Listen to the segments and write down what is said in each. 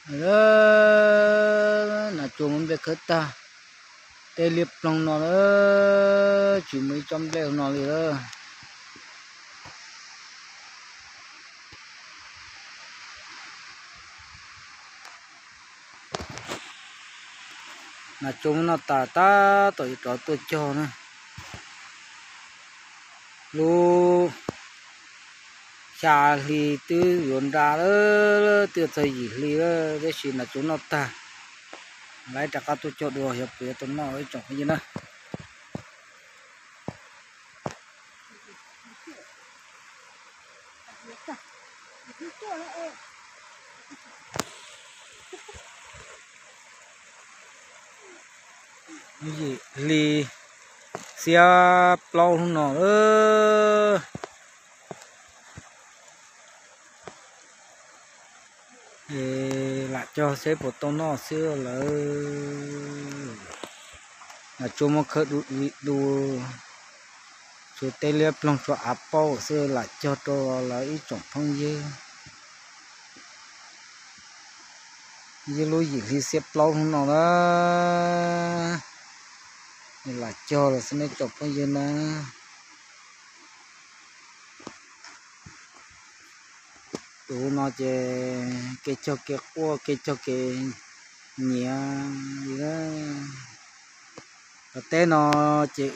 Nas tsuag muab nplej khawb tag, teb liab ploog no lawm, tsis muaj ib tsob nplej no li lawm. Nas tsuag muab noj tas tab tom yuav rov tuaj cog na. Lub xya hli twb yuav nra lawm, twb txog yim hli lawm, tab sis nas tsuag noj tag. Lawv rov qab tuaj cog dua xyov puas yuav tau noj ib tsoom phooj ywg na. Yim hli xiab plaub hnub no lawm. Lam cog seb puas tau noj xwb lawm. Nas tsuag muab khawb du du, tshuav teb liab ploog tshuav av paub xwb, lam cog rau lawv ib tsoom phooj ywg. Yog lub yim hli xiab plaub hnub no na, lam cog los xwb nej tsoom phooj ywg na. Tus no ces kev cog kev quaj kev cog kev nyiav li na. Cov teb no ces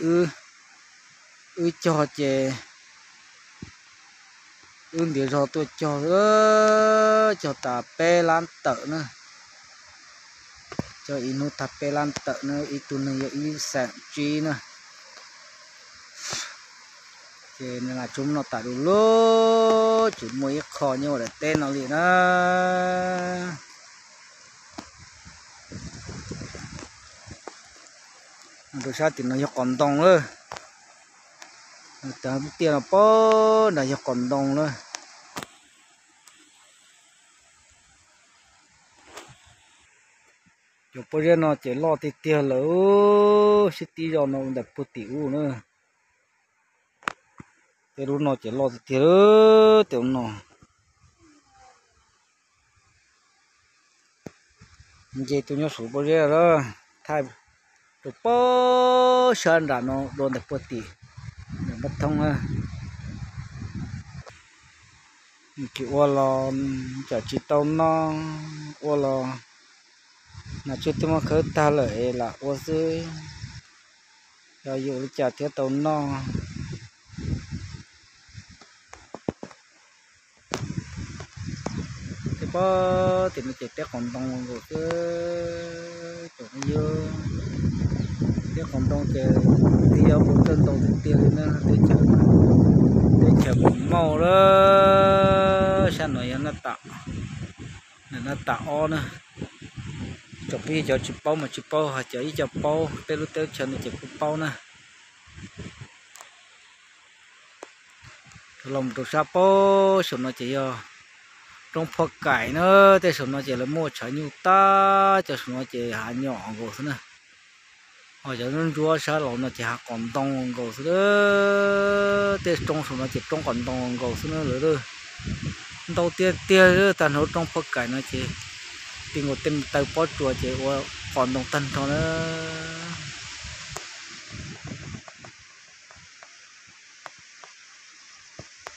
wb cog ces wb ntiav zog tuaj cog, cog tas peb lab tawm na. Cog ib hnub tag peb lab tawm na, ib tug neeg yog ib xeem tsib na. Ces nws lam tsuag muab noj tas du lug, tsis muaj ib qho nyob ua daim teb no li na. Rau sab tim no yog qos ntoo lawm. Tag tiaj no pab nrad yog qos ntoo lawm. Cov pob zeb no ces loj tiag tiag lawm, sib tib zog no ntawm puag tim ub na. Tej lub no ces loj tiag tiag, tej lub no. Nce tuaj nyob saum pob zeb lawm, thaij rau pab sab nram no dua ntawm puag tim, ntawm npab thoob na. Tsis ua los tsam tsis tau noj, ua los nas tsuag twb muab khawb tag lawm es lam ua xwb. Yog yuav li cas thiaj tau noj. Tej pob tim no ces teb qos ntoo nkaus xwb, tsoom phooj ywg. Teb qos ntoo ces twb yog ua txawj ntoo tiag tiag li na, teb chaws, teb chaws Pus Mauj lawm. Sab no yog Naj Tam, Naj Tam ob na. Tsoom phooj ywg cov tsis paub mas tsis paub, ho cov ib co paub peb lub teb chaws no ces kuj paub na. Los mus rau sab pob saum no ces yog roob Phoj Kaim na, tej saum no ces lawv muaj tshav nyuj tag, cov saum no ces hav nyom nkaus xwb na. Ho cov ntsuab sab laug no ces hav qos ntoo nkaus xwb. Tej roob saum no ces roob qos ntoo nkaus xwb na lawv. Ntau tiag tiag, tag nrho roob Phoj Kaim no ces ti nkaus tej taw pob tsuas ces ua qos ntoo tag nrho na.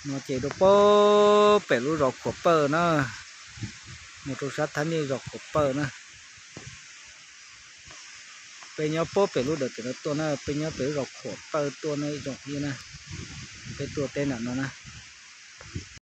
No ces rau pab pem lub zos Khuam Pawj na, mus rau sab thaj niaj zos Khuam Pawj na. Peb nyob pab pem lub dawm pem no tuaj na, peb nyob pem lub zos Khuam Pawj tuaj na ib tsoom phooj ywg na. Peb tuaj teb nram no na.